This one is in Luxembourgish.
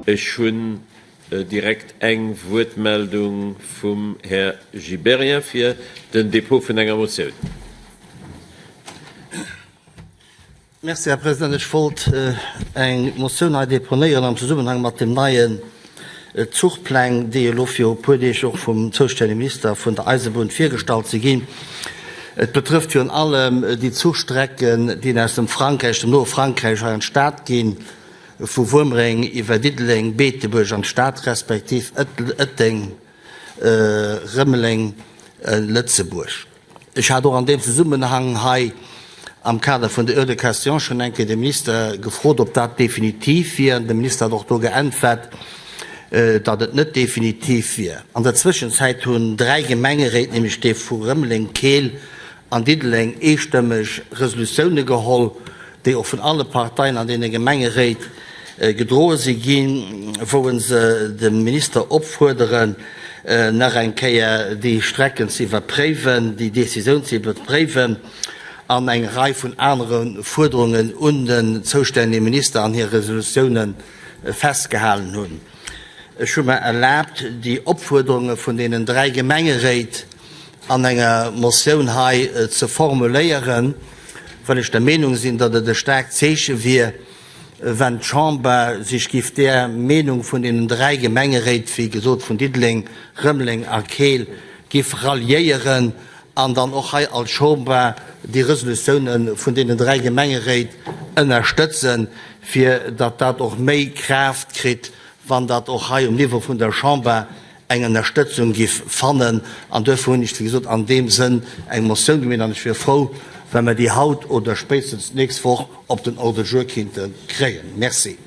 Ech hunn direkt eng Wuertmeldung vum Här Gibéryen fir den Dépôt vun enger Motioun. Merci, Här President. Ech wollt eng Motioun hei deponéieren am Zesummenhang mat dem neien Zuchpläng, déi elo viru e puer Deeg och vum zoustännege Minister vun der Eisebunn virgestallt si ginn. Et betrëfft virun allem déi Zuchstrecken, déi aus dem Frankräich, dem noe Frankräich hei an d'Stad ginn, vu Wuermreng iwwer Diddeleng, Beetebuerg an d'Stad respektiv Ëtteng, Rëmeleng, Lëtzebuerg. Ech hat och an deem Zesummenhang hei am Kader vun der Heure de questions schonn eng Kéier de Minister gefrot, ob dat definitiv wier. De Minister hat och do geäntwert, datt et net definitiv wier. An der Zwëschenzäit hunn dräi Gemengeréit, nämlech dee vu Rëmeleng, Keel an Diddeleng, eestëmmeg Resolutioune geholl, déi och vun alle Parteien an deene Gemengeréit gedroe si ginn, wou se de Minister opfuerderen, nach eng Kéier déi Strecken ze iwwerpréiwen, déi Décisioun ze iwwerpréiwen an eng Rei vun anere Fuerderungen un den zoustännege Minister an hir Resolutioune festgehalen hunn. Ech hu mer erlaabt, déi Opfuerderunge vun deenen dräi Gemengeréit an enger Motioun hei ze formuléieren, well ech der Meenung sinn, datt et e staarkt Zeeche wier, wenn d'Chamber sech giff där Meenung vun deenen dräi Gemengeréit, wéi gesot vun Diddeleng, Rëmeleng a Keel, giff ralliéieren an dann och hei als Chamber déi Resolutiounen vun deenen dräi Gemengeréit ënnerstëtzen, fir datt dat och méi Kraaft kritt, wann dat och hei um Niveau vun der Chamber eng Ënnerstëtzung giff fannen. An duerfir hunn ech, wéi gesot, an deem Sënn eng Motioun gemeet an ech wier frou, wa mer déi haut oder spéitstens d'nächst Woch op den Ordre du jour kinnte kréien. Merci.